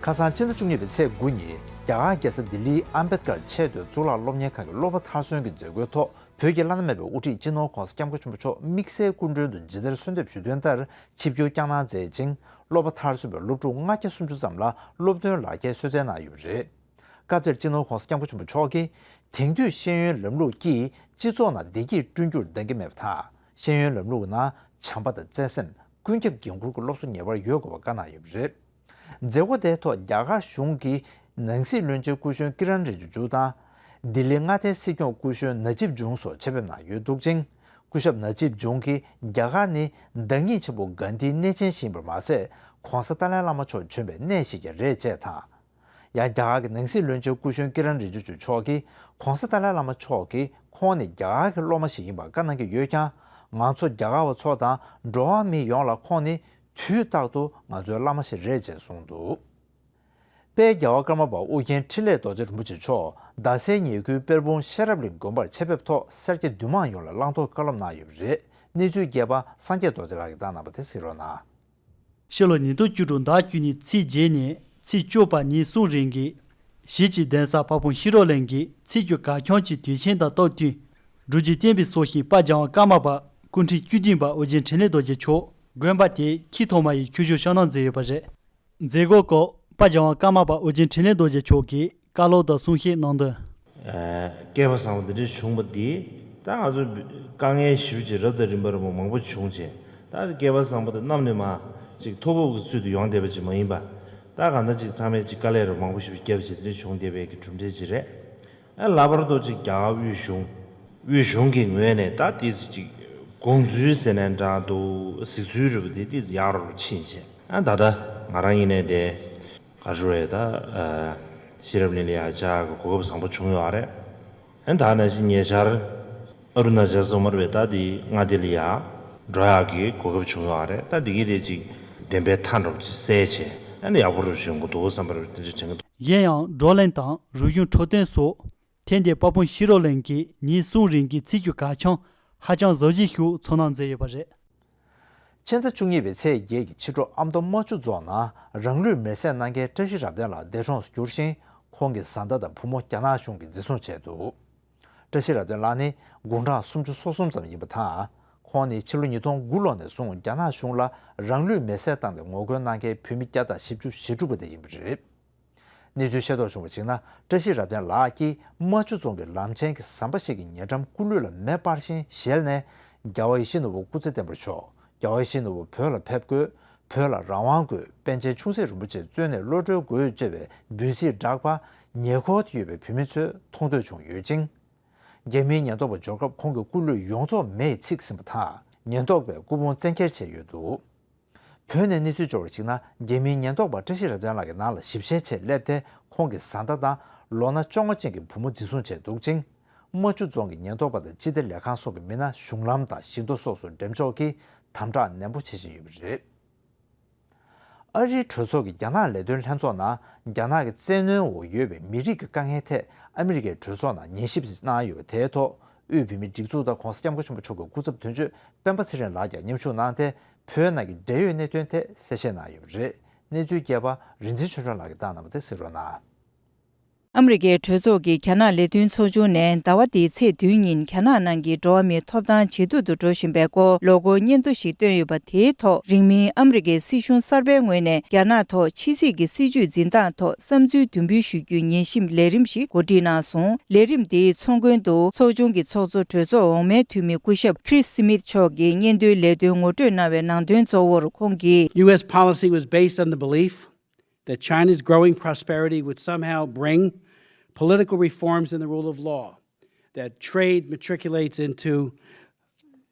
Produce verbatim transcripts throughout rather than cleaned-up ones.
ཁ་སང་ཕྱི་ཟླ་བཅུ་གཉིས་པའི་ཚེས་དགུ་ཉིན་རྒྱ་གར་རྒྱལ་ས་ལྡི་ལིའི་ཨམ་བེད་ཀར་ཆེས་མཐོའི་གཙུག་ལག་སློབ་གཉེར་ཁང་གི་སློབ་པ་མཐར་སོན་གྱི་མཛད་སྒོའི་ཐོག་བོད་ཀྱི་བླ་ན་མེད་པའི་དབུ་ཁྲིད་སྤྱི་ནོར་༧གོང་ས་༧སྐྱབས་མགོན་ཆེན་པོ་མཆོག་དམིགས་བསལ་སྐུ་མགྲོན་དུ་ཇི་ལྟར་གསོལ་འདེབས་ཞུས་དོན་ལྟར་ཆིབས་བསྒྱུར་བསྐྱངས་གནང་མཛད་ཅིང་། སློབ་པ་མཐར་སོན་པའི་སློབ་ཕྲུག་ལྔ་བརྒྱ་སུམ་ཅུ་ཙམ་ལ་སློབ་ཐོན་ལག་འཁྱེར་གསོལ་སྩལ་གནང་ཡོད་པ་རེད། སྐབས་དེར་སྤྱི་ནོར་༧གོང་ས་༧སྐྱབས་མགོན་ཆེན་པོ་མཆོག་གིས། དེང་དུས་ཤེས་ཡོན་ལམ་ལུགས་ཀྱིས་སྤྱི་ཚོགས་ནང་བདེ་སྐྱིད་བསྐྲུན་རྒྱུར་འདང་གི་མེད་པར་ཐལ། ཤེས་ཡོན་ལམ་ལུགས་ནང་བྱམས་པ་དང་བརྩེ་སེམས། ཀུན་ཁྱབ་འགན་འཁུར་གྱི་སློབ་གསོ་ངེས་པར་ཡོད་དགོས་པ་བཀའ་གནང་ཡོད་པ་རེད། མཛད་སྒོ་དེའི་ཐོག་རྒྱ་གར་གཞུང་གི་ནང་སྲིད་བློན་ཆེན་སྐུ་གཞོན་ཀི་རན་རི་ཇི་ཇུ་དང་། ལྡི་ལི་མངའ་སྡེའི་སྲིད་སྐྱོང་སྐུ་གཞོན་ན་ཇིབ་ཇུང་སོགས་ཆེད་ཕེབས་གནང་ཡོད་འདུག་ཅིང་། སྐུ་ཞབས་ན་ཇིབ་ཇུང་གིས་རྒྱ་གར་ནི་བདག་ཉིད་ཆེན་པོ་གྷན་དྷིའི་གནས་ཆེན་ཞིག་ཡིན་པར་མ་ཟད། ྋགོང་ས་ཏཱ་ལའི་བླ་མ་མཆོག་བྱོན་པའི་གནས་ཤིག་ཀྱང་རེད་ཅེས་དང་། ཡང་རྒྱ་གར་གྱི་ནང་སྲིད་བློན་ཆེན་སྐུ་གཞོན་ཀི་རན་རི་ཇི་ཇུ་མཆོག་གིས་ྋགོང་ས་ཏཱ་ལའི་བླ་མ་མཆོག་གིས་ཁོང་ནི་རྒྱ་གར་གྱི་སློབ་མ་ཞིག་ཡིན་པར་བཀའ་གནང་གི་ཡོད་ཀྱང་། ང་ཚོ་རྒྱ་གར་བ་ཚོ་དང་འགྲོ་བ་མི་ཡོངས་ལ་ཁོང་ནི་དུས་རྟག་ཏུ་ང་ཚོའི་བླ་མ་ཞིག་རེད་ཅེས་གསུངས་འདུག་དཔལ་རྒྱལ་བ་ཀརྨ་པ་ཨོ་རྒྱན་འཕྲིན་ལས་རྡོ་རྗེ་རིན་པོ་ཆེ་མཆོག་རྡ་སའི་ཉེ་ཁུལ་པེར་བུང་ཤེས་རབ་གླིང་དགོན་པར་ཆེད་ཕེབས་ཐོག་སེར་སྐྱ་འདུས་མང་ཡོངས་ལ་བླང་དོར་བཀའ་སློབ་གནང་ཡོད་པ་རེད། གནས་ཚུལ་རྒྱས་པ་སངས་རྒྱས་རྡོ་རྗེ་ལགས་ཀྱིས་བཏང་གནང་བ་དེ་གཟིགས་རོགས་གནང་། ཕྱི་ལོ་ཉིས་སྟོང་བཅུ་དྲུག་ཟླ་བཅུ་གཉིས་ཚེས་བརྒྱད་ནས་ཚེས་བཅུ་བར་ཉིན་གསུམ་རིང་གི་གཞིས་བྱེས་གདན་ས་དཔལ་སྤུངས་ཤེས་རབ་གླིང་གི་ཚེས་བཅུ་གར་འཆམ་གྱི་དུས་ཆེན་དང་སྟབས་བསྟུན། འབྲུག་རྒྱལ་བསྟན་པའི་སྲོག་ཤིང་དཔལ་རྒྱལ་བ་ཀརྨ་པ་སྐུ་ཕྲེང་བཅུ་བདུན་པ་ཨོ་རྒྱན་འཕྲིན་ལས་རྡོ་རྗེ་མཆོག་དགོན་པ་དེའི་ཁྱི་ཐོག་མ་ཡི་ཁྱུ་བཞུགས་བསྐྱངས་གནང་མཛད་ཡོད་པ་རེད། མཛད་སྒོའི་སྐབས་དཔལ་རྒྱལ་བ་ཀརྨ་པ་ཨོ་རྒྱན་འཕྲིན་ལས་རྡོ་རྗེ་མཆོག་གིས་བཀའ་སློབ་དང་གསུང་བཤད་གནང་དོན། ཨ། སྐལ་བ་བཟང་པོ་འདི་འདྲ་བྱུང་བ་འདིས་ད་ང་ཚོ་དཀའ་ངལ་ཞེ་པོ་ཅིག་རབ་དང་རིམ་པར་མང་པོ་བྱུང་བྱས། ད་སྐལ་བ་བཟང་པོ་དེ་གནམ་ནས་མར་ཅིག་ཐོབ་འབབ་ཀྱི་ཚུལ་དུ་ཡོང་བསྡད་པ་ཅིག་མ་ཡིན་པ། ད་གང་ལྟར་ཅིག་ཚང་མས་ཅིག་དཀའ་ལས་རུ་མང་པོ་ཞེ་པོ་བརྒྱབ་བྱས་འདི་འདྲ་བྱུང་བསྡད་པའི་གི་གྲུབ་འབྲས་ཅིག་རེད། ཨ། ལྷག་པར་དུ་ཅིག་རྒྱ་གར་དབུས་གཞུང་། དབུས་གཞུང་གི་ངོས་ནས་ད་ཏོག་ཙམ་ཅིག་དགོངས་ཚུལ་ཟེར་ནའི་འདྲ་འདུག་གཟིགས་ཚུལ་རེད་པ། དེ་ཏོག་ཙམ་ཡག་རུ་ཕྱིན་བྱས། ཨ། ད་ལྟ་ང་རང་ཡིན་ནའི་དེ་ག་རེ་རེད། ད་ཨ་ཤེས་རབ་གླིང་ལ་ཡར་བཅར་གྱི་གོ་སྐབས་བཟང་པོ་བྱུང་ཡོད་རེད། ཨ། ད་ནང་བཞིན་ཉེ་ཆར་ཨ་རུ་ན་ཅལ་སོག་མ་རེད་པས། ད་དེ་མངའ་སྡེ་ལ་ཡར་འགྲོ་ཡག་གི་གོ་སྐབས་བྱུང་ཡོད་རེད། ད་དེ་གི་དེ་ཅིག་བདེན་པའི་མཐའ་འདྲ་པོ་ཅིག་གསལ་བྱས། ཨ་ནི་ཡག་པོ་རུ་བྱུང་གི་འདུག་བསམ་པ་རུ་དེ་འདྲ་དྲན་གྱི་འདུག་གཞན་ཡང་བགྲོ་གླེང་དང་རིག་གཞུང་འཕྲོད་བསྟེན་སོགས་ཐེངས་འདིའི་དཔལ་སྤུངས་ཤེས་རབ་གླིང་གི་ཉིན་གསུམ་རིང་གི་ཚེས་བཅུ་གར་འཆམ་ཧ་ཅང་གཟབ་རྒྱས་ཤིག་ཚོགས་གནང་མཛད་ཡོད་པ་རེད། ཕྱི་ཟླ་བཅུ་གཉིས་པའི་ཚེས་བརྒྱད་ཀྱི་ཕྱི་དྲོ་ཨ་མདོ་རྨ་ཆུ་རྫོང་ནང་རང་ལུས་མེར་སྲེག་གནང་མཁན་བཀྲ་ཤིས་རབ་བརྟན་ལགས་འདས་གྲོངས་སུ་གྱུར་ཞིང་། ཁོང་གི་བཟའ་ཟླ་དང་བུ་མོ་རྒྱ་ནག་གཞུང་གིས་འཛིན་བཟུང་བྱས་འདུག་བཀྲ་ཤིས་རབ་བརྟན་ལགས་ནི་དགུང་གྲངས་སུམ་ཅུ་སོ་གསུམ་ཙམ་ཡིན་པ་དང་། ཁོང་ནི་ཕྱི་ལོ་ཉིས་སྟོང་དགུ་ལོ་ནས་བཟུང་རྒྱ་ནག་གཞུང་ལ་རང་ལུས་མེར་སྲེག་བཏང་སྟེ་ངོ་རྒོལ་གནང་མཁན་བོད་མི་བརྒྱ་དང་བཞི་བཅུ་ཞེ་དྲུག་པ་དེ་ཡིན་པ་རེད། གནས་ཚུལ་ཤེས་རྟོགས་བྱུང་བར་གཞིགས་ན། བཀྲ་ཤིས་རབ་བརྟན་ལགས་ཀྱིས་རྨ་ཆུ་རྫོང་གི་ལམ་ཆེན་གྱི་ཟམ་པ་ཞིག་གི་ཉེ་འགྲམ་སྐུ་ལུས་ལ་མེ་སྤར་ཞིང་ཞལ་ནས། རྒྱལ་བ་ཡིད་བཞིན་ནོར་བུ་སྐུ་ཚེ་བརྟན་པར་ཤོག་རྒྱལ་བ་ཡིད་བཞིན་ནོར་བུ་བོད་ལ་ཕེབས་དགོས། བོད་ལ་རང་དབང་དགོས། པཎ་ཆེན་ཆུང་སྲིད་རིན་པོ་ཆེ་བཙོན་ནས་གློད་གྲོལ་དགོས་ཅེས་པའི་འབོད་ཚིག་བསྒྲགས་པ། ཉེ་འཁོར་དུ་ཡོད་པའི་བོད་མི་ཚོས་མཐོང་ཐོས་བྱུང་ཡོད་ཅིང་། རྒྱ་མིའི་ཉེན་རྟོག་པ་འབྱོར་སྐབས་ཁོང་གི་སྐུ་ལུས་ཡོངས་རྫོགས་མེས་ཚིག་ཟིན་པ་དང་། ཉེན་རྟོག་པས་སྐུ་ཕུང་བཙན་འཁྱེར་བྱས་ཡོད་འདུག་བོད་ནས་གནས་ཚུལ་འབྱོར་བར་གཞིགས་ན། རྒྱ་མིའི་ཉེན་རྟོག་པ་བཀྲ་ཤིས་རབ་བརྟན་ལགས་ཀྱི་ནང་ལ་ཞིབ་བཤེར་ཆེད་སླེབས་ཏེ། ཁོང་གི་བཟའ་ཟླ་དང་ལོ་ན་བཅོ་ལྔ་ཅན་གྱི་བུ་མོ་འཛིན་བཟུང་བྱས་འདུག་ཅིང་། རྨ་ཆུ་རྫོང་གི་ཉེན་རྟོག་པ་དང་སྤྱི་བདེ་ལས་ཁང་སོགས་ཀྱི་མི་སྣ་གཞུང་ལམ་དང་བཞི་མདོ་སོགས་སུ་འགྲེམས་འཇོག་གིས་དམ་དྲག་ནན་པོ་བྱེད་བཞིན་ཡོད་པ་རེད། ཨ་རིའི་གྲོས་ཚོགས་ཀྱི་རྒྱ་ནག་ལས་དོན་ལྷན་ཚོགས་ནང་། རྒྱ་ནག་གི་བཙན་གནོན་འོག་ཡོད་པའི་མི་རིགས་ཀྱི་དཀའ་ངལ་ཐད་ཨ་མི་རི་ཀའི་གྲོས་ཚོགས་ནང་ཉན་ཞིབ་གནང་ཡོད་པ་དེའི་ཐོག་དབུས་བོད་མིའི་སྒྲིག་འཛུགས་དང་༧གོང་ས་༧སྐྱབས་མགོན་ཆེན་པོ་མཆོག་གི་སྐུ་ཚབ་དོན་གཅོད་སྤེན་པ་ཚེ་རིང་ལགས་ཀྱང་མཉམ་ཞུགས་གནང་སྟེ། བོད་ནང་གི་འབྲེལ་ཡོད་གནད་དོན་ཐད་གསལ་བཤད་གནང་ཡོད་པ་རེད། གནས་ཚུལ་རྒྱས་པ་རིག་འཛིན་ཆོས་སྒྲོན་ལགས་ཀྱིས་བཏང་གནང་བ་དེ་གཟིགས་རོགས་གནང་། ཨ་མི་རི་ཀའི་གྲོས་ཚོགས་ཀྱི་རྒྱ་ནག་ལས་དོན་ཚོགས་ཆུང་ནས་ཟླ་བ་འདིའི་ཚེས་བདུན་ཉིན་རྒྱ་ནག་ནང་གི་འགྲོ་བ་མིའི་ཐོབ་ཐང་ཇེ་སྡུག་ཏུ་འགྲོ་བཞིན་པའི་སྐོར་ལོ་འཁོར་སྙན་ཐོ་ཞིག་བཏོན་ཡོད་པ། དེའི་ཐོག་རིང་མིན་ཨ་མི་རི་ཀའི་སྲིད་གཞུང་གསར་པའི་ངོས་ནས་རྒྱ་ནག་ཐོག་ཕྱི་སྲིད་ཀྱི་སྲིད་བྱུས་འཛིན་སྟངས་ཐོག་བསམ་ཚུལ་འདོན་འབུལ་ཞུ་རྒྱུའི་ཉན་ཞིབ་ལས་རིམ་ཞིག་གོ་སྒྲིག་གནང་སོང་། ལས་རིམ་དེའི་ཚོགས་མགོན་དུ་ཚོགས་ཆུང་གི་ཚོགས་གཙོ་གྲོས་ཚོགས་འོག་མའི་འཐུས་མི་སྐུ་ཞབས་Chris Smith་མཆོག་གིས་སྙན་ཐོའི་ལས་དོན་ངོ་སྤྲོད་གནང་བའི་ནང་དོན་གཙོ་བོར་ཁོང་གིས། U S policy was based on the belief that China's growing prosperity would somehow bring political reforms and the rule of law that trade matriculates into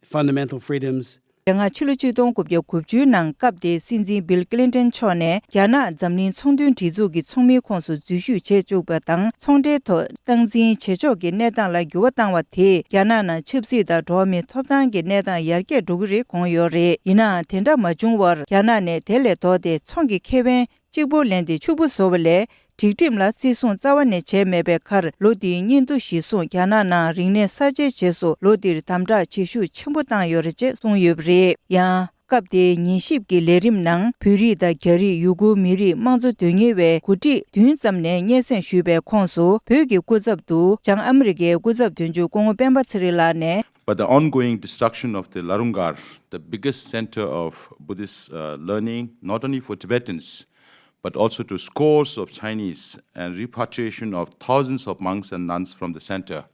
fundamental freedoms. དེ་སྔ་ཕྱི་ལོ་ཆིག་སྟོང་དགུ་བརྒྱ་དགུ་བཅུའི་ནང་སྐབས་དེའི་སྲིད་འཛིན་Bill Clinton་མཆོག་ནས་རྒྱ་ནག་འཛམ་གླིང་ཚོང་དོན་སྒྲིག་འཛུགས་ཀྱི་ཚོགས་མིའི་ཁོངས་སུ་འཛུལ་ཞུགས་བྱེད་བཅུག་པ་དང་། ཚོང་འབྲེལ་ཐོག་སྟངས་འཛིན་བྱེད་ཕྱོགས་ཀྱི་གནས་སྟངས་ལ་འགྱུར་བ་བཏང་བ་དེས་རྒྱ་ནག་ནང་ཆབ་སྲིད་དང་འགྲོ་བ་མིའི་ཐོབ་ཐང་གི་གནས་སྟངས་ཡར་རྒྱས་འགྲོ་གི་རེད་དགོངས་ཡོད་རེད། ཡིན་ནའང་དེ་འདྲ་མ་བྱུང་བར་རྒྱ་ནག་ནས་དེ་ལས་ལྡོག་སྟེ་ཚོང་གི་ཁེ་ཕན་གཅིག་པུ་ལེན་ཏེ་ཕྱུག་པོ་བཟོ་བ་ལས་སྒྲིག་ཁྲིམས་ལ་བརྩི་སྲུང་རྩ་བ་ནས་བྱས་མེད་པའི་ཁར། ལོ་འདིའི་སྙན་ཐོ་གཞིར་བཟུང་རྒྱ་ནག་ནང་རིག་གནས་གསར་བརྗེའི་རྗེས་སུ་ལོ་འདིར་དམ་དྲག་བྱེད་ཤུགས་ཆེན་པོ་བཏང་ཡོད་རེད་ཅེས་གསུངས་ཡོད་པ་རེད། ཡང་ སྐབས་དེའི་ཉན་ཞིབ་ཀྱི་ལས་རིམ་ནང་བོད་རིགས་དང་རྒྱ་རིགས་ཡུ་གུར་མི་རིགས་དམངས་གཙོ་དོན་གཉེར་བའི་འགོ་ཁྲིད་བདུན་ཙམ་ནས་སྙན་སེང་ཞུས་པའི་ཁོངས་སུ་བོད་ཀྱི་སྐུ་ཚབ་ཏུ་བྱང་ཨ་མི་རི་ཀའི་སྐུ་ཚབ་དོན་གཅོད་སྐུ་ངོ་སྤེན་པ་ཚེ་རིང་ལགས་ནས། But the ongoing destruction of the Larungar, the biggest center of Buddhist uh, learning, not only for Tibetans, but also to scores of Chinese, and repatriation of thousands of monks and nuns from the center,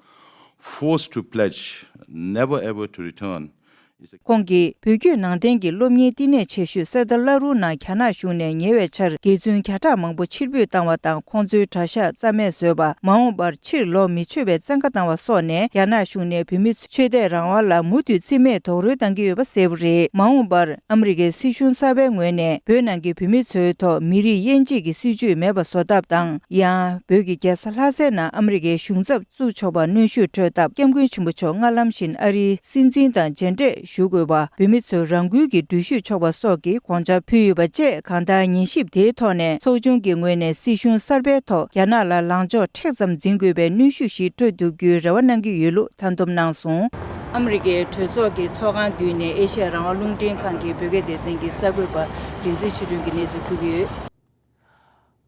forced to pledge never ever to return, is a ཁོང་གིས་བོད་བརྒྱུད་ནང་བསྟན་གྱི་སློབ་གཉེར་བསྟི་གནས་ཆེ་ཤོས་གསེར་རྟ་བླ་རུང་ནང་རྒྱ་ནག་གཞུང་ནས་ཉེ་བའི་ཆར་དགེ་བཙུན་བརྒྱ་ཕྲག་མང་པོ་ཕྱིར་འབུད་བཏང་བ་དང་། ཁོང་ཚོའི་གྲྭ་ཤག་རྩ་མེད་བཟོས་པ། མ་འོངས་པར་ཕྱིར་ལོག་མི་ཆོག་པའི་བཙན་བཀའ་བཏང་བ་སོགས་ནས། རྒྱ་ནག་གཞུང་ནས་བོད་མི་ཚོའི་ཆོས་དད་རང་དབང་ལ་མུ་མཐུད་རྩིས་མེད་རྡོག་རོལ་བཏང་གི་ཡོད་པ་གསལ་པོ་རེད། མ་འོངས་པར་ཨ་མི་རི་ཀའི་སྲིད་གཞུང་གསར་པའི་ངོས་ནས་བོད་ནང་གི་བོད་མི་ཚོའི་ཐོག་མི་རིགས་དབྱེ་འབྱེད་ཀྱི་སྲིད་བྱུས་མེད་པ་བཟོ་ཐབས་དང་། ཡང་། བོད་ཀྱི་རྒྱལ་ས་ལྷ་སའི་ནང་ཨ་མི་རི་ཀའི་གཞུང་ཚབ་བཙུགས་ཆོག་པར་གནོན་ཤུགས་སྤྲོད་ཐབས། སྐྱབས་མགོན་ཆེན་པོ་མཆོག་སྔར་ལམ་བཞིན་ཨ་རིའི་སྲིད་འཛིན་དང་མཇལ་འཕྲད་ཞུ་དགོས་པ། བོད་མི་ཚོས་རང་འགུལ་གྱིས་འགྲུལ་བཞུད་ཆོག་པ་སོགས་ཀྱི་དགོངས་འཆར་ཕུལ་ཡོད་པ་བཅས། གང་ལྟར། ཉན་ཞིབ་དེའི་ཐོག་ནས་ཚོགས་ཆུང་གི་ངོས་ནས་སྲིད་གཞུང་གསར་པའི་ཐོག་རྒྱ་ནག་ལ་ལངས་ཕྱོགས་མཁྲེགས་ཙམ་འཛིན་དགོས་པའི་གནོན་ཤུགས་ཤིག་སྤྲོད་ཐུབ་རྒྱུའི་རེ་བ་གནང་གི་ཡོད་ལུགས་མཐའ་འདོམས་གནང་སོང་། ཨ་མི་རི་ཀའི་གྲོས་ཚོགས་ཀྱི་ཚོགས་ཁང་མདུན་ནས་ཨེ་ཤ་ཡ་རང་དབང་རླུང་འཕྲིན་ཁང་གི་བོད་སྐད་སྡེ་ཚན་གྱི་གསར་འགོད་པ་རིག་འཛིན་ཆོས་སྒྲོན་གྱིས་གནས་ཚུལ་ཕུལ་གྱི་ཡོད།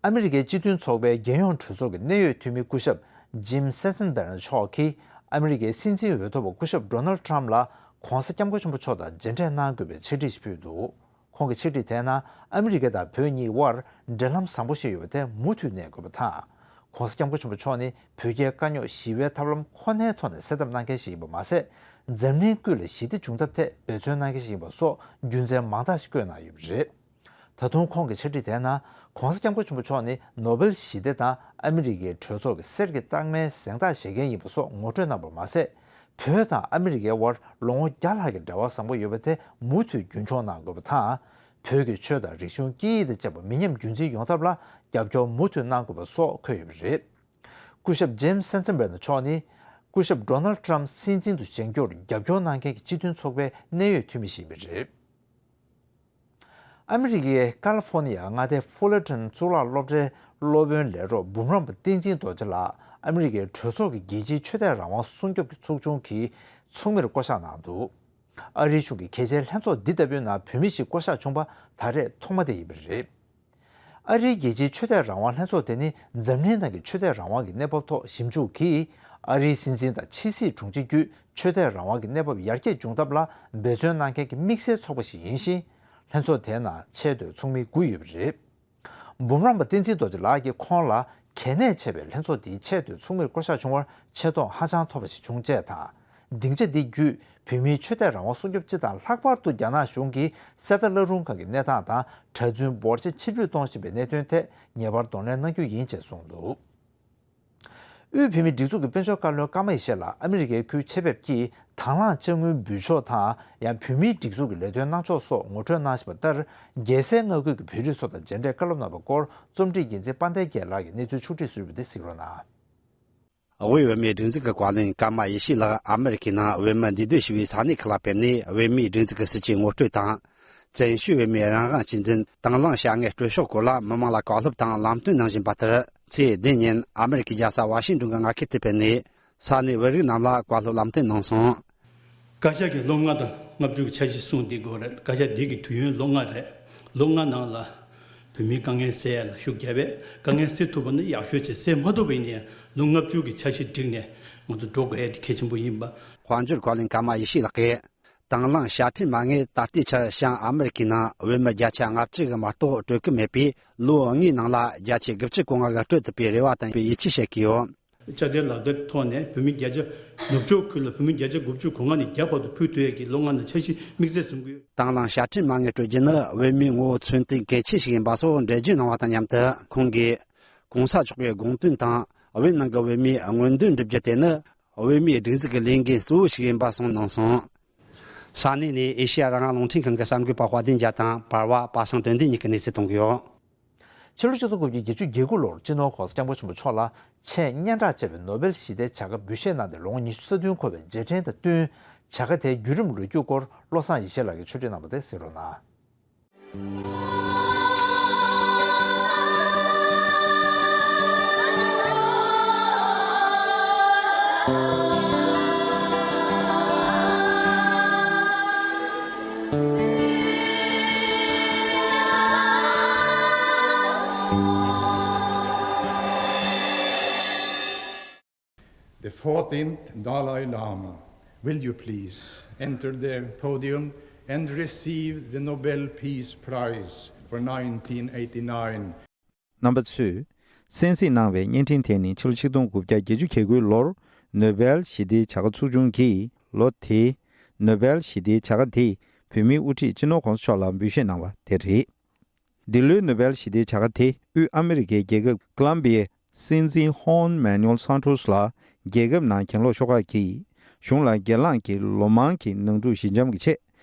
ཨ་མི་རི་ཀའི་སྤྱི་མཐུན་ཚོགས་པའི་རྒྱལ་ཡོངས་གྲོས་ཚོགས་ཀྱི་གནད་ཡོད་འཐུས་མི་སྐུ་ཞབས་ཇིམ་སེན་སན་བེར་མཆོག་གིས་ཨ་མི་རི་ཀའི་སྲིད་འཛིན་འོས་ཐོབ་པ་སྐུ་ཞབས་ཌོ་ནལ་ཊམ་ལ་༸གོང་ས་༸སྐྱབས་མགོན་ཆེན་པོ་མཆོག་དང་མཇལ་འཕྲད་གནང་དགོས་པའི་ཕྱག་བྲིས་ཤིག་ཕུལ་འདུག་ཁོང་གི་ཕྱག་བྲིས་དེའི་ནང་ཨ་མི་རི་ཀ་དང་བོད་གཉིས་དབར་འབྲེལ་ལམ་བཟང་པོ་ཞིག་ཡོད་པ་དེ་མུ་མཐུད་གནས་དགོས་པ་དང་། ༸གོང་ས་༸སྐྱབས་མགོན་ཆེན་པོ་མཆོག་ནི་བོད་རྒྱའི་དཀའ་རྙོག་ཞི་བའི་ཐབས་ལམ་ཁོ་ནའི་ཐོག་ནས་སེལ་ཐབས་གནང་མཁན་ཞིག་ཡིན་པ་མ་ཟད། འཛམ་གླིང་ཀུན་ལ་ཞི་བདེ་འབྱུང་ཐབས་ཐད་འབད་བརྩོན་གནང་མཁན་ཞིག་ཡིན་པ་སོགས་རྒྱུ་མཚན་མང་དག་ཞིག་བཀོད་གནང་ཡོད་པ་རེད། ད་དུང་ཁོང་གི་ཕྱག་བྲིས་དེའི་ནང་༸གོང་ས་༸སྐྱབས་མགོན་ཆེན་པོ་མཆོག་ནི་ནོ་བེལ་ཞི་བདེ་དང་ཨ་མི་རི་ཀའི་གྲོས་ཚོགས་ཀྱི་གསེར་གྱི་རྟགས་མའི་གཟེངས་རྟགས་བཞེས་མཁན་ཡིན་པ་སོགས་ངོ་སྤྲོད་གནང་བ་མ་ཟད། བོད་དང་ཨ་མི་རི་ཀའི་དབར་ལོ་ངོ་བརྒྱ་ལྷག་གི་འབྲེལ་བ་བཟང་པོ་ཡོད་པ་དེ་མུ་མཐུད་རྒྱུན་འཁྱོངས་གནང་དགོས་པ་དང་། བོད་ཀྱི་ཆོས་དང་རིག་གཞུང་སྐད་ཡིག་དང་བཅས་པ་མི་ཉམས་རྒྱུན་འཛིན་ཡོང་ཐབས་ལ་རྒྱབ་སྐྱོར་མུ་མཐུད་གནང་དགོས་པ་སོགས་འཁོད་ཡོད་པ་རེད། སྐུ་ཞབས་ཇེམ་སི་སེན་སན་བེར་ནར་མཆོག་ནི་སྐུ་ཞབས་ཌོ་ནལ་ཊམ་སྲིད་འཛིན་དུ་བཞེངས་རྒྱུར་རྒྱབ་སྐྱོར་གནང་མཁན་གྱི་སྤྱི་མཐུན་ཚོགས་པའི་གནད་ཡོད་འཐུས་མི་ཞིག་ཡིན་པ་རེད། ཨ་མི་རི་ཀའི་ཀ་ལི་ཧྥོ་ནི་ཡ་མངའ་སྡེའི་ཧྥུ་ལར་ཊོན་གཙུག་ལག་སློབ་གྲྭའི་སློབ་དཔོན་ལས་རོགས་འབུམ་རམས་པ་བསྟན་འཛིན་རྡོ་རྗེ་ལགས་ཨ་མི་རི་ཀའི་གྲོས་ཚོགས་ཀྱི་རྒྱལ་སྤྱིའི་ཆོས་དད་རང་དབང་སྲུང་སྐྱོབ་ཀྱི་ཚོགས་ཆུང་གི་ཚོགས་མིར་བསྐོ་གཞག་གནང་འདུག་ཨ་རིའི་གཞུང་གི་གལ་ཆེའི་ལྷན་ཚོགས་འདི་ལྟ་བུའི་ནང་བོད་མི་ཞིག་བསྐོ་གཞག་བྱུང་པ་ད་རེས་ཐོག་མ་དེ་ཡིན་པ་རེད། ཨ་རིའི་རྒྱལ་སྤྱིའི་ཆོས་དད་རང་དབང་ལྷན་ཚོགས་དེ་ནི་འཛམ་གླིང་ནང་གི་ཆོས་དད་རང་དབང་གི་གནས་བབ་ཐོག་ཞིབ་འཇུག་གིས་ཨ་རིའི་སྲིད་འཛིན་དང་ཕྱི་སྲིད་དྲུང་ཆེ་བརྒྱུད་ཆོས་དད་རང་དབང་གི་གནས་བབ་ཡར་རྒྱས་འབྱུང་ཐབས་ལ་འབད་བརྩོན་གནང་མཁན་གྱི་དམིགས་བསལ་ཚོགས་པ་ཞིག་ཡིན་ཞིང་། ལྷན་ཚོགས་དེའི་ནང་ཆེས་མཐོའི་ཚོགས་མི་དགུ་ཡོད་པ་རེད། འབུམ་རམས་པ་བསྟན་འཛིན་རྡོ་རྗེ་ལགས་ཀྱིས་ཁོང་ལ་གལ་གནད་ཆེ་བའི་ལྷན་ཚོགས་འདིའི་ཆེས་མཐོའི་ཚོགས་མིར་བསྐོ་གཞག་བྱུང་བར་ཆེ་མཐོང་ཧ་ཅང་ཐོབ་པ་ཞིག་བྱུང་ཅེས་དང་། སྡིངས་ཆ་འདི་བརྒྱུད་བོད་མིའི་ཆོས་དད་རང་དབང་སྲུང་སྐྱོབ་སྤྱི་དང་ལྷག་པར་དུ་རྒྱ་ནག་གཞུང་གིས་གསེར་རྟ་བླ་རུང་ཁང་གི་གནས་སྟངས་དང་གྲྭ་བཙུན་འབོར་ཆེ་ཕྱིར་འབུད་གཏོང་བཞིན་པའི་གནད་དོན་ཐད་ངེས་པར་གདོང་ལེན་གནང་རྒྱུ་ཡིན་ཅེས་གསུངས་འདུག་དབུས་བོད་མིའི་སྒྲིག་འཛུགས་ཀྱི་དཔལ་འབྱོར་བཀའ་བློན་ཀརྨ་ཡེ་ཤེས་ལགས་ཨ་མི་རི་ཀའི་ཁུལ་ཆེད་ཕེབས་ཀྱིས་དང་བླངས་དཔྱ་དངུལ་འབུལ་ཕྱོགས་དང་ཡང་བོད་མིའི་སྒྲིག་འཛུགས་ཀྱི་ལས་དོན་གནང་ཕྱོགས་སོགས་ངོ་སྤྲོད་གནང་བཞིན་པ་ལྟར། རྒྱལ་སའི་མངའ་ཁུལ་གྱི་བོད་རིགས་ཚོ་དང་མཇལ་འཕྲད་བཀའ་སློབ་གནང་བའི་སྐོར་རྩོམ་སྒྲིག་འགན་འཛིན་དཔལ་ལྡན་རྒྱལ་ལགས་ཀྱིས་གནས་ཚུལ་ཕྱོགས་བསྒྲིགས་སུ་ཡོད་པ་དེ་གཟིགས་རོགས་གནང་། དབུས་བོད་མིའི་སྒྲིག་འཛུགས་ཀྱི་བཀའ་བློན་ཀརྨ་ཡེ་ཤེས་ལགས་ཨ་མི་རི་ཀའི་ནང་བོད་མི་འདུས་སྡོད་བྱེད་པའི་ས་གནས་ཁག་ལ་ཕེབས་ནས། བོད་མིའི་སྒྲིག་འཛུགས་ཀྱི་སྲིད་བྱུས་ངོ་སྤྲོད་དང་། བཙན་བྱོལ་བོད་མིའི་རང་དབང་གཅེས་འཛིན་དང་བླངས་བྱ་དངོས་སྤྲོད་ཕྱོགས་སྐོར་ལ་མི་མང་ལ་བཀའ་སློབ་དང་ལམ་སྟོན་གནང་བཞིན་པ་ལྟར། ཚེས་བདུན་ཉིན་ཨ་མི་རི་ཀའི་རྒྱལ་ས་ཝ་ཤིང་ཏོན་གྱི་མངའ་ཁུལ་དུ་ཕེབས་ནས། ས་གནས་བོད་རིགས་རྣམས་ལ་བཀའ་སློབ་ལམ་སྟོན་གནང་སོང་། བཀའ་ཤག་གིས་ལོ་ལྔ་དང་ལྔ་བཅུ་གི་འཆར་གཞི་གསུངས་བསྡད་ཡོད་རེད། བཀའ་ཤག་འདི་གི་དུས་ཡུན་ལོ་ལྔ་རེད། ལོ་ལྔ་ནང་ལ་བོད་མིའི་དཀའ་ངལ་སེལ་ཡ་ལ་ཤུགས་བརྒྱབ་པས། དཀའ་ངལ་སེལ་ཐུབ་པ་ནི་ཡག་ཤོས་བྱས། སེལ་མ་ཐུབ་པ་ཡིན་ན་ཡང་ལོ་ལྔ་བཅུ་གི་འཆར་གཞི་བསྒྲིགས་ནས་ང་ཚོ་འགྲོ་དགོས་ཡ་དེ་གལ་ཆེན་པོ་ཡིན་པ། དཔལ་འབྱོར་བཀའ་བློན་ཀརྨ་ཡེ་ཤེས་ལགས་ཀྱིས། དང་བླངས་དཔྱ་ཁྲལ་མ་དངུལ་ད་ལྟའི་ཆར་བྱང་ཨ་མི་རི་ཀའི་ནང་བོད་མི་བརྒྱ་ཆ་ལྔ་བཅུ་གིས་མ་གཏོགས་སྤྲོད་ཀྱི་མེད་པས། ལོ་ལྔའི་ནང་ལ་བརྒྱ་ཆ་དགུ་བཅུ་གོ་ལྔ་གིས་སྤྲོད་ཐུབ་པའི་རེ་བ་དང་ཡིད་ཆེས་བྱེད་ཀྱི་ཡོད། དཔྱ་ཁྲལ་ལག་བསྟར་ཐོག་ནས་བོད་མི་བརྒྱ་ཆ་ནུབ་ཕྱོགས་ཁུལ་ལ་བོད་མི་བརྒྱ་ཆ་དགུ་བཅུ་གོ་ལྔ་ནས་བརྒྱ་བར་དུ་ཕུལ་ཐུབ་ཡས་ཀྱི་ལོ་ལྔ་ནང་འཆར་གཞི་དམིགས་བསལ་བཟུང་གི་ཡོད། དང་བླངས་དཔྱ་ཁྲལ་མ་དངུལ་སྤྲོད་རྒྱུ་ནི་བོད་མིའི་ངོ་བོ་མཚོན་རྟགས་གལ་ཆེ་ཞིག་ཡིན་པ་སོགས་འགྲེལ་བརྗོད་གནང་བ་དང་མཉམ་དུ། ཁོང་གིས་གོང་ས་མཆོག་གི་དགོངས་དོན་དང་བོད་ནང་གི་བོད་མིའི་མངོན་འདོད་འགྲུབ་རྒྱུ་དེ་ནི་བོད་མིའི་སྒྲིག་འཛུགས་ཀྱི་ལས་འགན་གཙོ་བོ་ཞིག་ཡིན་པ་གསུངས་གནང་སོང་། ས་གནས་ནས་ཨེ་ཤེ་ཡ་རང་དབང་རླུང་འཕྲིན་ཁང་གི་གསར་འགོད་པ་དཔལ་ལྡན་རྒྱལ་དང་། བར་པ་པ་སངས་དོན་ལྡན་གཉིས་ཀྱིས་གནས་ཚུལ་གཏོང་གི་ཡོད། ཕྱི་ལོ་ཆིག་སྟོང་དགུ་བརྒྱ་བརྒྱད་ཅུ་གྱ་དགུ་ལོར་སྤྱི་ནོར་༸གོང་ས་༸སྐྱབས་མགོན་ཆེན་པོ་མཆོག་ལ་ཆེས་སྙན་གྲགས་ཆེ་བའི་ནོ་བེལ་ཞི་བདེའི་བྱ་དགའ་འབུལ་བཞེས་གནང་སྟེ་ལོ་ངོ་ཉི་ཤུ་རྩ་བདུན་འཁོར་བའི་རྗེས་དྲན་དང་བསྟུན། བྱ་དགའ་དེའི་བརྒྱུད་རིམ་ལོ་རྒྱུས་སྐོར་བློ་བཟང་ཡེ་ཤེས་ལགས་ཀྱིས་ཕྱོགས་སྒྲིག་གནང་བ་དེ་གཟིགས་རོགས་གནང་། Fourteenth Dalai Lama, will you please enter the podium and receive the Nobel Peace Prize for nineteen eighty-nine? རྣམ་པ་ཚོས་གསན་གཟིགས་གནང་བའི་བརྙན་འཕྲིན་དེ་ནི་ཕྱི་ལོ་ཆིག་སྟོང་དགུ་བརྒྱ་བརྒྱད་ཅུ་གྱ་དགུའི་ལོར་ནོ་བེལ་ཞི་བདེའི་བྱ་དགའ་ཚོགས་ཆུང་གིས་ལོ་དེའི་ནོ་བེལ་ཞི་བདེའི་བྱ་དགའ་དེ་བོད་མིའི་དབུ་ཁྲིད་སྤྱི་ནོར་༧གོང་ས་མཆོག་ལ་འབུལ་བཞེས་གནང་བ་དེ་རེད། འདི་ལོའི་ནོ་བེལ་ཞི་བདེའི་བྱ་དགའ་དེ་དབུས་ཨ་མི་རི་ཀའི་རྒྱལ་ཁབ་ཀོ་ལམ་བི་ཡའི་སྲིད་འཛིན་ཧོན་མེ་ནུ་ཨེལ་སན་ཏོས་ལ་རྒྱལ་ཁབ་ནང་གྱེན་ལོག་ཤོག་ཁག་གིས་གཞུང་ལ་སྒེར་ལངས་ཀྱི་ལོ་མང་གི་ནང་འཁྲུག་ཞི་འཇམ་གྱི་ཆེད་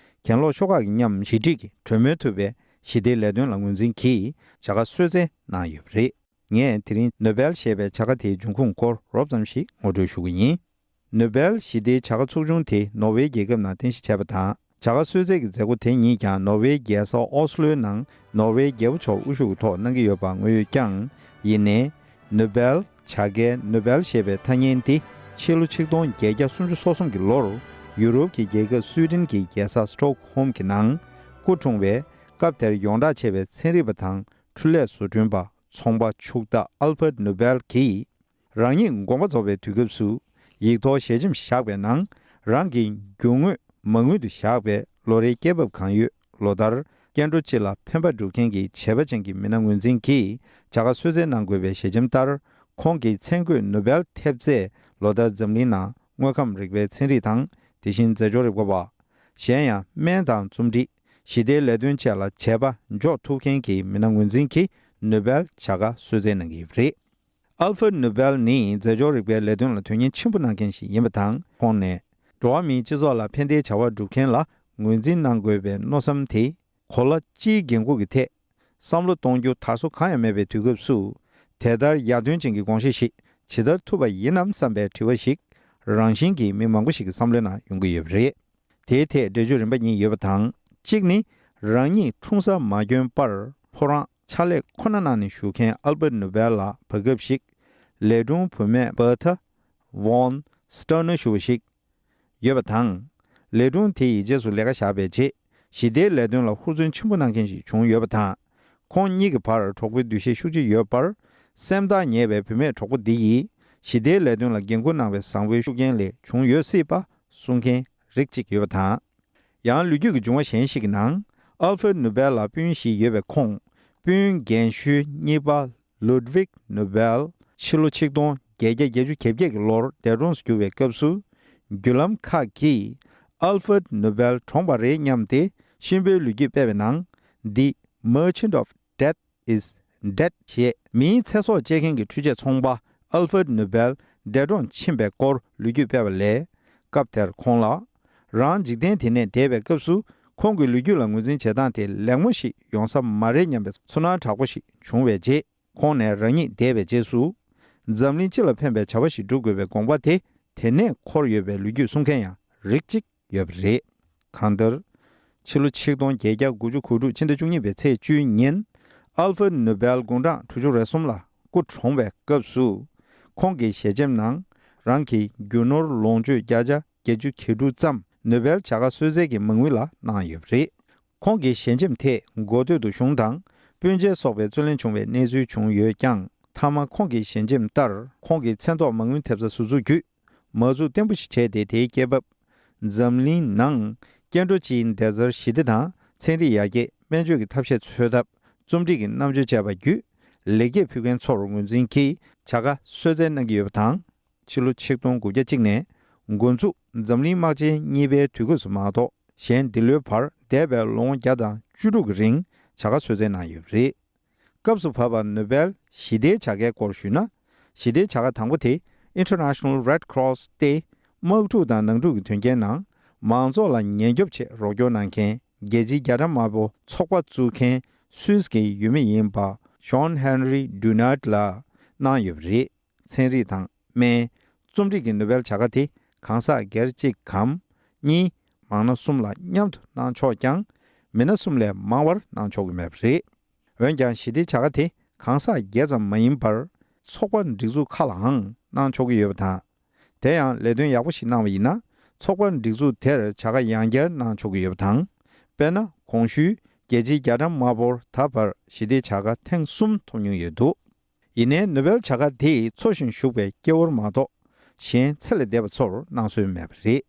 གྱེན་ལོག་ཤོག་ཁག་གི་མཉམ་ཞི་འགྲིག་གི་གྲོས་མོལ་ཐུབ་པའི་ཞི་བདེའི་ལས་དོན་ལ་ངོས་འཛིན་གྱིས་བྱ་དགའ་གསོལ་སྩལ་གནང་ཡོད་པ་རེད། ངས་དེ་རིང་ནོ་བེལ་ཞེས་པའི་བྱ་དགའ་དེའི་འབྱུང་ཁུངས་སྐོར་རོབ་ཙམ་ཞིག་ངོ་སྤྲོད་ཞུ་གི་ཡིན། ནོ་བེལ་ཞི་བདེའི་བྱ་དགའ་ཚོགས་ཆུང་དེ་ནོར་ཝེ་རྒྱལ་ཁབ་ནང་རྟེན་གཞི་བྱས་པ་དང་། བྱ་དགའ་གསོལ་སྩལ་གྱི་མཛད་སྒོ་དེ་ཉིད་ཀྱང་ནོར་ཝེའི་རྒྱལ་ས་ཨོ་སི་ལོའི་ནང་ནོར་ཝེའི་རྒྱལ་པོ་མཆོག་དབུ་བཞུགས་ཐོག་གནང་གི་ཡོད་པ་དངོས་ཡོད་ཀྱང་། ཡིན་ནའི། ནོ་བེལ་བྱ་དགའི་ནོ་བེལ་ཞེས་པའི་ཐ་སྙད་འདི་ཕྱི་ལོ་ཆིག་སྟོང་བརྒྱད་བརྒྱ་སུམ་ཅུ་སོ་གསུམ་གྱི་ལོར་ཡུ་རོབ་ཀྱི་རྒྱལ་ཁབ་སུའེ་ཏེན་གྱི་རྒྱལ་ས་སི་ཊོག་ཧོམ་གྱི་ནང་སྐུ་འཁྲུངས་པའི་སྐབས་དེར་ཡོངས་གྲགས་ཆེ་བའི་ཚན་རིག་པ་དང་འཕྲུལ་ལས་བཟོ་སྐྲུན་པ་ཚོང་པ་ཕྱུག་བདག་ཨལ་ཕརད་ནོ་བེལ་གྱིས། རང་ཉིད་དགོངས་པ་རྫོགས་པའི་དུས་སྐབས་སུ་ཡིག་ཐོག་ཞལ་ཆེམས་བཞག་པའི་ནང་རང་གི་རྒྱུ་དངོས་མ་དངུལ་དུ་བཞག་པའི་ལོ་རེའི་སྐྱེད་འབབ་གང་ཡོད་ལོ་ལྟར་སྐྱེ་འགྲོ་སྤྱི་ལ་ཕན་པ་སྒྲུབ་མཁན་གྱི་བྱས་པ་ཅན་གྱི་མི་སྣ་ངོས་འཛིན་གྱིས་བྱ་དགའ་གསོལ་སྩལ་གནང་དགོས་པའི་ཞལ་ཆེམས་ལྟར། ཁོང་གི་མཚན་བཀོད་ནོ་བེལ་ཐེབས་རྩས་ལོ་ལྟར་འཛམ་གླིང་ནང་དངོས་ཁམས་རིག་པའི་ཚན་རིག་དང་དེ་བཞིན་རྫས་སྦྱོར་རིག་པ་བ། གཞན་ཡང་སྨན་དང་རྩོམ་སྒྲིག་ཞི་བདེའི་ལས་དོན་བཅས་ལ་བྱས་པ་འཇོག་ཐུབ་མཁན་གྱི་མི་སྣ་ངོས་འཛིན་གྱིས་ནོ་བེལ་བྱ་དགའ་གསོལ་སྩལ་གནང་གི་ཡོད་པ་རེད། ཨལ་ཕརད་ནུ་བེལ་ནི་རྫས་སྦྱོར་རིག་པའི་ལས་དོན་ལ་དོན་གཉེར་ཆེན་པོ་གནང་མཁན་ཞིག་ཡིན་པ་དང་། ཁོང་ནས་འགྲོ་བ་མིའི་སྤྱི་ཚོགས་ལ་ཕན་བདེའི་བྱ་བ་སྒྲུབ་མཁན་ལ་ངོས་འཛིན་གནང་དགོས་པའི་མནོ་བསམ་དེ་གོ་ལ་སྤྱིའི་འགན་འཁུར་གྱི་ཐད་བསམ་བློ་གཏོང་རྒྱུ་དར་སོ་གང་ཡང་མེད་པའི་དུས་སྐབས་སུ། དེ་ལྟར་ཡར་ཐོན་ཅན་གྱི་དགོངས་བཞེད་ཞིག་ཇི་ལྟར་ཐུབ་པ་ཡིན་ནམ་བསམ་པའི་དྲི་བ་ཞིག་རང་བཞིན་གྱིས་མི་མང་པོ་ཞིག་གི་བསམ་བློའི་ནང་ཡོང་གི་ཡོད་པ་རེད། དེའི་ཐད་འགྲེལ་བརྗོད་རིམ་པ་གཉིས་ཡོད་པ་དང་། གཅིག་ནི། རང་ཉིད་འཁྲུངས་ས་མ་གྱོན་པར་ཕོ་བྲང་ཕྱག་ལས་ཁོ་ན་གནང་ནས་བཞུགས་མཁན་ཨལ་བྷར་ནུ་བེལ་ལ་བར་སྐབས་ཤིག་ལས་དྲུང་བུད་མེད་བྷར་ཐ་ཝོན་སྟར་ནེར་ཞུ་བ་ཞིག་ཡོད་པ་དང་། ལས་དྲུང་དེ་ཡི་རྗེས་སུ་ལས་ཀ་བཞག་པའི་རྗེས་ཞི་བདེའི་ལས་དོན་ལ་ཧུར་བརྩོན་ཆེན་པོ་གནང་མཁན་ཞིག་བྱུང་ཡོད་པ་དང་། ཁོང་གཉིས་ཀྱི་བར་གྲོགས་པོའི་འདུ་ཤེས་ཤུགས་ཆེ་ཡོད་པར། སེམས་ཐག་ཉེ་བའི་བུད་མེད་གྲོགས་པོ་འདི་ཡིས་ཞི་བདེའི་ལས་དོན་ལ་འགན་འཁུར་གནང་བའི་བཟང་པོའི་ཤུགས་རྐྱེན་ལས་བྱུང་ཡོད་སྲིད་པ་གསུང་མཁན་རིགས་གཅིག་ཡོད་པ་དང་། ཡང་ལོ་རྒྱུས་ཀྱི་འབྱུང་བ་གཞན་ཞིག་གི་ནང་ཨལ་ཧྥར་ནུ་བེལ་ལ་སྤུན་བཞི་ཡོད་པའི་ཁོངས་སྤུན་རྒན་ཤོས་གཉིས་པ་ལུད་ཝིག་ནུ་བེལ་ཕྱི་ལོ་ཆིག་སྟོང་བརྒྱད་བརྒྱ་བརྒྱད་ཅུ་གྱ་བརྒྱད་ཀྱི་ལོར་འདས་གྲོངས་སུ་གྱུར་བའི་སྐབས་སུ། བརྒྱུད་ལམ་ཁག་གིས་ཨལ་ཧྥར་ནུ་བེལ་གྲོངས་པ་རེད་སྙམ་སྟེ་གཤིན་པོའི་ལོ་རྒྱུས་སྤེལ་བའི་ནང་། The Merchant of Death is Dead ཞེས་མིའི་ཚེ་སྲོག་བཅད་མཁན་གྱི་འཕྲུལ་ཆས་ཚོང་པ་ཨལ་ཧྥར་ནུ་བེལ་འདས་གྲོངས་ཕྱིན་པའི་སྐོར་ལོ་རྒྱུས་སྤེལ་བ་ལས། སྐབས་དེར་ཁོང་ལ། རང་འཇིག་རྟེན་དེ་ནས་འདས་པའི་སྐབས་སུ་ཁོང་གི་ལོ་རྒྱུས་ལ་ངོས་འཛིན་བྱེད་སྟངས་དེ་ལེགས་མོ་ཞིག་ཡོང་ས་མ་རེད་སྙམ་པའི་ཚོར་སྣང་དྲག་པོ་ཞིག་བྱུང་བའི་རྗེས། ཁོང་ནས་རང་ཉིད་འདས་པའི་རྗེས་སུ། འཛམ་གླིང་སྤྱི་ལ་ཕན་པའི་བྱ་བ་ཞིག་སྒྲུབ་དགོས་པའི་དགོངས་པ་དེ་དེ་ནས་འཁོར་ཡོད་པའི་ལོ་རྒྱུས་གསུང་མཁན་ཡང་རིགས་གཅིག་ཡོད་པ་རེད། གང་ལྟར། ཕྱི་ལོ་ཆིག་སྟོང་བརྒྱད་བརྒྱ་དགུ་བཅུ་གོ་དྲུག་ཕྱི་ཟླ་བཅུ་གཉིས་པའི་ཚེས་བཅུའི་ཉིན། ཨལ་ཧྥར་ནུ་བེལ་དགུང་གྲངས་དྲུག་ཅུ་རེ་གསུམ་ལ་སྐུ་གྲོངས་པའི་སྐབས་སུ། ཁོང་གི་ཞལ་ཆེམས་ནང་རང་གི་རྒྱུ་ནོར་ལོངས་སྤྱོད་བརྒྱ་ཆ་བརྒྱད་ཅུ་གྱ་དྲུག་ཙམ་ནུ་བེལ་བྱ་དགའ་གསོལ་སྩལ་གྱི་མ་དངུལ་ལ་གནང་ཡོད་པ་རེད། ཁོང་གི་ཞལ་ཆེམས་དེས་འགོ་སྟོད་དུ་གཞུང་དང་སྤུན་མཆེད་སོགས་པའི་རྩོད་གླེང་བྱུང་བའི་གནས་ཚུལ་བྱུང་ཡོད་ཀྱང་། མཐའ་མ་ཁོང་གི་ཞལ་ཆེམས་ལྟར་ཁོང་གི་མཚན་ཐོག་མ་དངུལ་ཐེབས་རྩ་ཟུར་འཛུགས་བརྒྱུད། མ་འཛུགས་བརྟན་པོ་ཞིག་བྱས་ཏེ། དེའི་སྐྱེས་བབ། འཛམ་གླིང་ནང་སྐྱེ་འགྲོ་སྤྱིའི་བདེ་རྩར་ཞི་བདེ་དང་ཚན་རིག་ཡར་རྒྱས། སྨན་བཅོས་ཀྱི་ཐབས་ཤེས་འཚོལ་ཐབས། རྩོམ་སྒྲིག་གི་རྣམ་དཔྱོད་བཅས་པ་བརྒྱུད། ལེགས་སྐྱེས་ཕུལ་མཁན་ཚོར་ངོས་འཛིན་གྱིས་བྱ་དགའ་གསོལ་སྩལ་གནང་གི་ཡོད་པ་དང་། ཕྱི་ལོ་ཆིག་སྟོང་དགུ་བརྒྱ་གཅིག་ནས་འགོ་འཛུགས་འཛམ་གླིང་དམག་ཆེན་གཉིས་པའི་དུས་སྐབས་སུ་མ་གཏོགས། གཞན་འདི་ལོའི་བར་འདས་པའི་ལོ་ངོ་བརྒྱ་དང་བཅུ་དྲུག་གི་རིང་བྱ་དགའ་གསོལ་སྩལ་གནང་ཡོད་པ་རེད། སྐབས་སུ་བབས་པ་ནོ་བེལ་ཞི་བདེའི་བྱ་དགའི་སྐོར་ཞུས་ན། ཞི་བདེའི་བྱ་དགའ་དང་པོ་དེ་International Red Cross སྟེ། དམག་འཁྲུག་དང་ནང་འཁྲུག་གི་དོན་རྐྱེན་ནང་མང་ཚོགས་ལ་ཉེན་སྐྱོབ་ཆེད་རོགས་སྐྱོར་གནང་མཁན་རྒྱལ་སྤྱིའི་རྒྱ་གྲམ་དམར་པོ་ཚོགས་པ་བཙུགས་མཁན་སུད་སི་གི་ཡུལ་མི་ཡིན་པ་ཞོན་ཧན་རི་ཌུ་ནར་ཌི་ལ་གནང་ཡོད་པ་རེད། ཚན་རིག་དང་སྨན། རྩོམ་སྒྲིག་གི་ནོ་བེལ་བྱ་དགའ་དེ་གང་ཟག་སྒེར་གཅིག་གམ་གཉིས། མང་ན་གསུམ་ལ་མཉམ་དུ་གནང་ཆོག་ཀྱང་། མི་སྣ་གསུམ་ལས་མང་བར་གནང་ཆོག་གི་མེད་པ་རེད། འོན་ཀྱང་ཞི་བདེའི་བྱ་དགའ་དེ་གང་ཟག་སྒེར་ཙམ་མ་ཡིན་པར། ཚོགས་པ་སྒྲིག་འཛུགས་ཁག་ལའང་གནང་ཆོག་གི་ཡོད་པ་དང་། དེ་ཡང་ལས་དོན་ཡག་པོ་ཞིག་གནང་བ་ཡིན་ན། ཚོགས་པ་སྒྲིག་འཛུགས་དེར་བྱ་དགའ་ཡང་བསྐྱར་གནང་ཆོག་གི་ཡོད་པ་དང་། དཔེར་ན། གོང་ཞུས་རྒྱལ་སྤྱིའི་རྒྱ་གྲམ་དམར་པོར་ད་བར་ཞི་བདེའི་བྱ་དགའ་ཐེངས་གསུམ་ཐོབ་མྱོང་ཡོད་འདུག་ཡིན་ནའི་ནོ་བེལ་བྱ་དགའ་དེ་འཚོ་ཞིང་བཞུགས་པའི་སྐྱེ་བོར་མ་གཏོགས། གཞན་ཚེ་ལས་འདས་པ་ཚོར་གནང་སྲོལ་མེད་པ་རེད།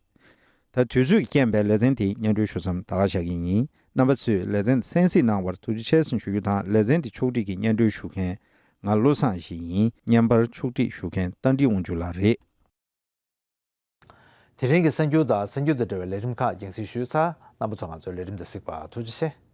ད་དུས་ཚོད་ཀྱི་རྐྱེན་པས་ལེ་ཚན་དེ་སྙན་སྒྲོན་ཞུ་མཚམས་ད་ག་བཞག་གི་ཡིན། རྣམ་པ་ཚོས་ལེ་ཚན་དེ་གསན་གཟིགས་གནང་བར་ཐུགས་རྗེ་ཆེ་ཟེར་ཞུ་རྒྱུ་དང་། ལེ་ཚན་དེ་ཕྱོགས་སྒྲིག་གིས་སྙན་སྒྲོན་ཞུ་མཁན་ང་བློ་བཟང་ཡེ་ཤེས་ཡིན། བརྙན་པར་ཕྱོགས་སྒྲིག་ཞུ་མཁན་རྟ་མགྲིན་དབང་ཕྱུག་ལགས་རེད། དེ་རིང་གི་གསར་འགྱུར་དང་གསར་འགྱུར་དང་འབྲེལ་བའི་ལས་རིམ་ཁག་རྒྱང་སྲིང་ཞུས་ཚར། རྣམ་པ་ཚོ་ང་ཚོའི་ལས་རིམ་དང་གཟིགས་པར་ཐུགས་རྗེ་ཆེ།